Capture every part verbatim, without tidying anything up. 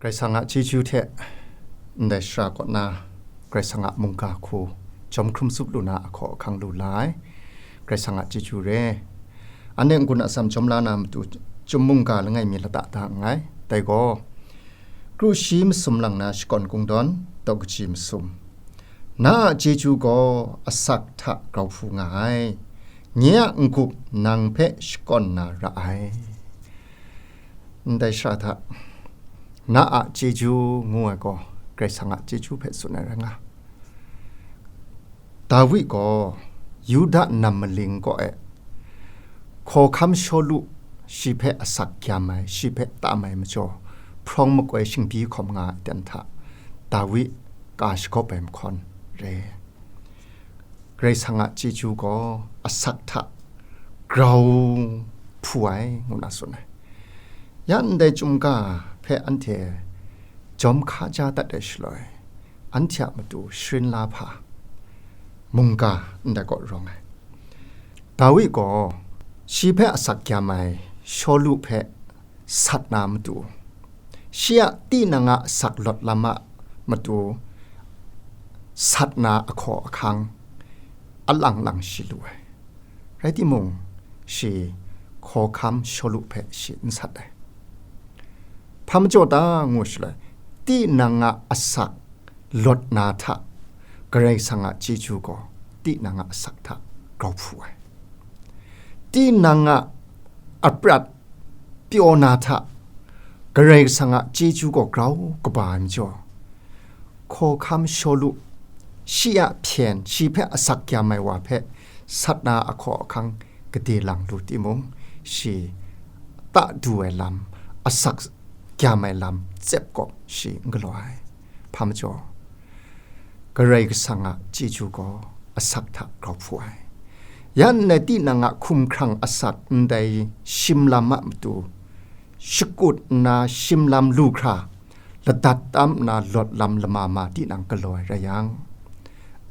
Karai Kasang a chyeju hte ndai shara kaw na Karai Kasang a mungga hku jawm hkrum tsup lu na ahkaw ahkang lu la ai. Karai Kasang a chyeju re. Anhte n-gun atsam jawm la na matu chyum mungga langai mi lata da nngai. Dai gaw, kru shi masum lang na shakawn kungdawn, daw kaji masum. Na a chyeju gaw asak hta grau hpu nga ai. Nye a n-gup nang hpe shakawn na ra ai. Ndai shara hta, na a chyeju ngu ai gaw, Karai Kasang a chyeju hpe tsun ai rai nga. Dawi gaw Yuda nam maling kaw e hkawhkam Shawlu shi hpe asak gyam ai, shi hpe tam ai majaw, hprawng makoi shingbyi hkawm nga ai ten hta, Dawi ka shagawp ai mahkawn re. Karai Kasang a chyeju gaw asak hta grau hpu ai, ngu na tsun ai. Ya ndai chyum ga hpe anhte jawm hka ja dat ai shaloi, anhte a matu sharin la hpa mungga ndai kaw rawng ai. Dawi gaw shi hpe asak gyam ai Shawlu hpe sat na matu, shi a tinang a asak lawt lam a matu sat na ahkaw ahkang alang lang shi lu ai. Rai timung, shi hkawhkam Shawlu hpe shi n sat ai. Hpa majaw ta ngu shaloi, tinang a asak lawt na hta Karai Kasang a chyeju gaw tinang a asak hta grau hpu ai. Tinang a aprat pyaw na hta Karai Kasang a chyeju gaw grau kaba ai majaw, hkawhkam Shawlu, shi a hpyen, shi hpe asak gyam ai wa hpe sat na ahkaw ahkang gade lang lu timung, shi ta du ai lam, asak gyam ai lam tsep gaw shi n galaw ai. Hpa majaw, Karai Kasang a chyeju gaw asak hta grau hpu ai. Ya ndai tinang a hkumhkrang asak ndai shim lam a matu, shakut nna shim lam lu hkra, ladat tam nna lawt lam lama ma tinang galaw ai rai yang,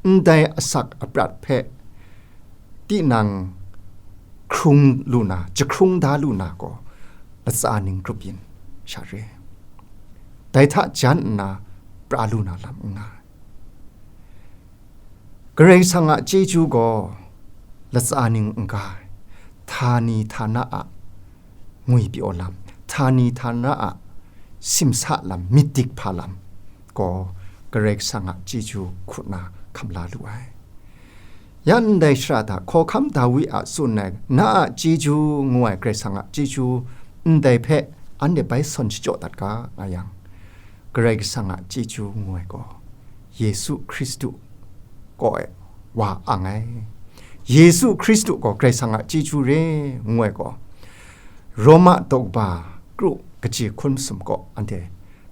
ndai asak aprat hpe tinang hkrung lu na, jahkrung da lu na gaw, latsa ning grup yin sha re. Dai hta jan nna pra lu na lam n nga ai. Karai Kasang a chyeju gaw latsa ning n ga ai, htani htana a ngwipyaw lam, htani htana a simsa lam, myit dik hpa lam gaw Karai Kasang a chyeju hku nna hkam la lu ai. Ya ndai shara hta hkawhkam Dawi a tsun ai, na a chyeju ngu ai Karai Kasang a chyeju ndai hpe anhte bai sawn shachyaw dat ga, nga yang, Karai Kasang a chyeju ngu ai gaw Yesu Hkristu kaw e wa ang ai. Yesu Hkristu gaw Karai Kasang a chyeju re ngu ai gaw, Roma daw kaba kru kaji hkun masum kaw anhte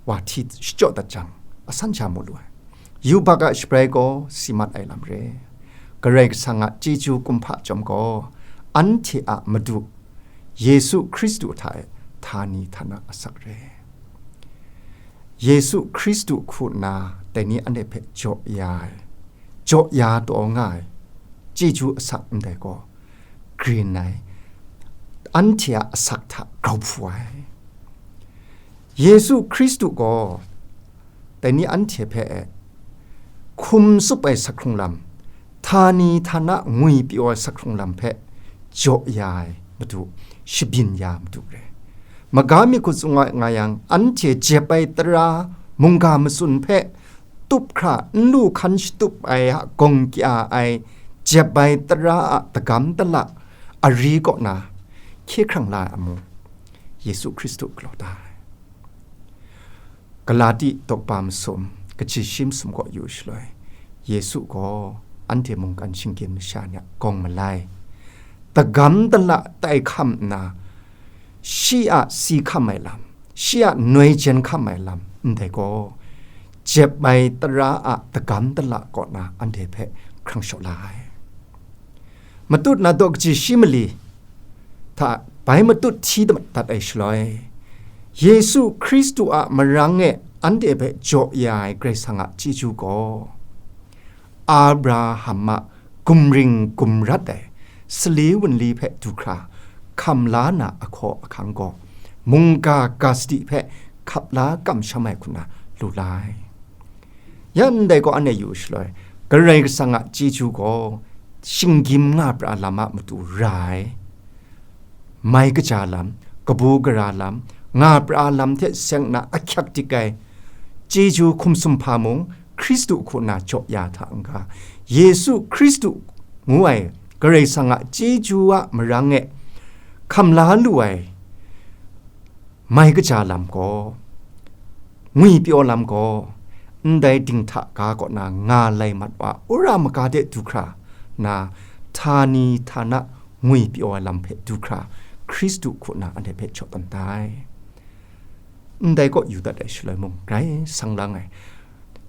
wa hti shachyaw dat jang, asan sha mu lu ai. Yubak a shabrai gaw si mat ai lam re. Karai Kasang a chyeju kumhpa chyawm gaw, anhte a Madu Yesu Hkristu hta e htani htana asak re. Yesu Hkristu hku nna dai ni anhte hpe jaw ya ai, jaw ya taw nga ai chyeju asak ndai gaw, grin ai, anhte a asak hta grau hpu ai. Yesu Hkristu gaw dai ni anhte hpe e hkum tsup ai sakhkrung lam, htani htana ngwipyaw ai sakhkrung lam hpe jaw ya ai Madu, shabyin ya ai Madu re. Maga mi hku tsun nga, nga yang, anhte jep ai tara mungga matsun hpe tup hkra n lu hkan shatup ai a gawng kya ai jep ai tara a dagam dala ari kaw na hkye hkrang la ai amu, Yesu Hkristu galaw da ai. Galati daw kaba masum, kaji shi masum kaw yu shaloi, Yesu gaw anhte mungkan shinggyim masha ni a gawng malai, dagam dala tai hkam nna, shi a si hkam ai lam, shi a noi jen hkam ai lam ndai gaw, jep ai tara a dagam dala kaw na anhte hpe hkrang shaw la ai. Matut na daw kaji shi mali hta bai matut hti dat ai shaloi, Yesu Hkristu a marang e anhte hpe jaw ya ai Karai Kasang a chyeju gaw, Abraham a gumring gumrat ai sali wunli hpe du hkra hkam la na ahkaw ahkang gaw, mungga ga sadi hpe hkap la kamsham ai hku na lu la ai. Ya ndai gaw anhte yu shaloi, Karai Kasang a chyeju gaw shinggyim nga pra lam a matu ra ai. Mai kaja lam, kabu gara lam, nga pra lam hte seng na ahkyak dik ai chyeju hkum sumhpa mung Hkristu hku na jaw ya hta n-ga, Yesu Hkristu ngu ai Karai Kasang a chyeju a marang e hkam la lu ai mai kaja lam gaw, ngwipyaw lam gaw, ndai dinghta ga kaw na nga lai mat wa, wora maga de du hkra na, htani htana ngwipyaw ai lam hpe du hkra, Hkristu hku na anhte hpe jaw tawn da ai. Ndai kaw yu dat ai shaloi mung, grai sang lang ai,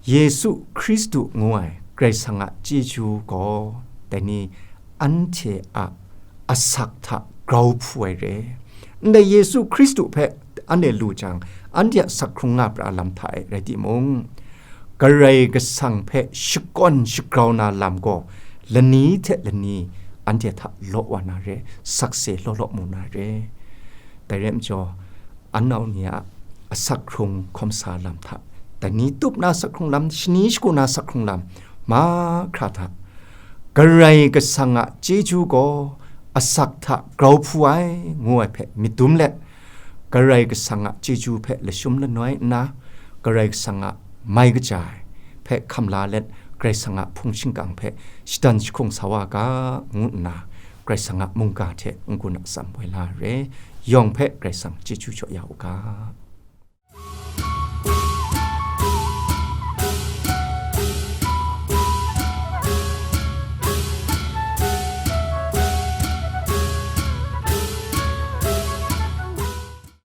Yesu Hkristu ngu ai Karai Kasang a chyeju gaw, dai ni anhte a asak hta grau hpu ai re. Ndai Yesu Hkristu hpe anhte lu jang, anhte a asak hkrung nga pra lam hta e rai timung, Karai Kasang hpe shakawn shagrau na lam gaw lani hte lani anhte hta law wa na re, sakse law law mu na re. Dai rai majaw, anau ni a asak hkrung hkawm sa lam hta, dai ni tup na asak hkrung lam, shani shagu na asak hkrung lam, mahkra hta, Karai Kasang a chyeju gaw asak hta grau hpu ai, ngu ai hpe myit dum let, Karai Kasang a chyeju hpe lashum lanoi nna, Karai Kasang a mai kaja ai hpe hkam la let, Karai Kasang a hpung shingkang hpe shadan jahkung sa wa ga, ngu nna, Karai Kasang a mungga hte n-gun atsam woi la ai re. Yawng hpe Karai Kasang chyeju jaw ya u ga.